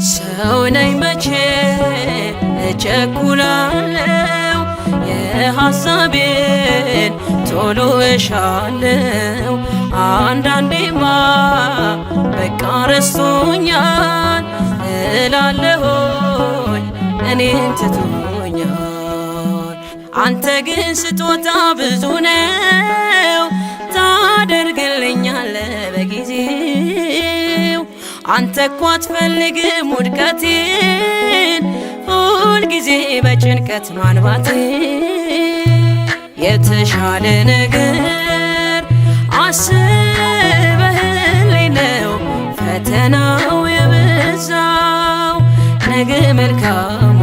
ሰው ነኝ መቼ እቸኩላለሁ፣ የሐሳቤን ቶሎ እሻለው። አንዳንዴማ በቃ ረስቶኛል እላለሆኝ እኔን ትቶኛል። አንተ ግን ስጦታ ብዙ ነው፣ ታደርግልኛለህ በጊዜው። አንተ እኮ አትፈልግም ውድቀቴን፣ ሁልጊዜ በጭንቀት ማንባቴን። የተሻለ ነገር አስበህልኝ ነው ፈተናው የበዛው፣ ነገ መልካም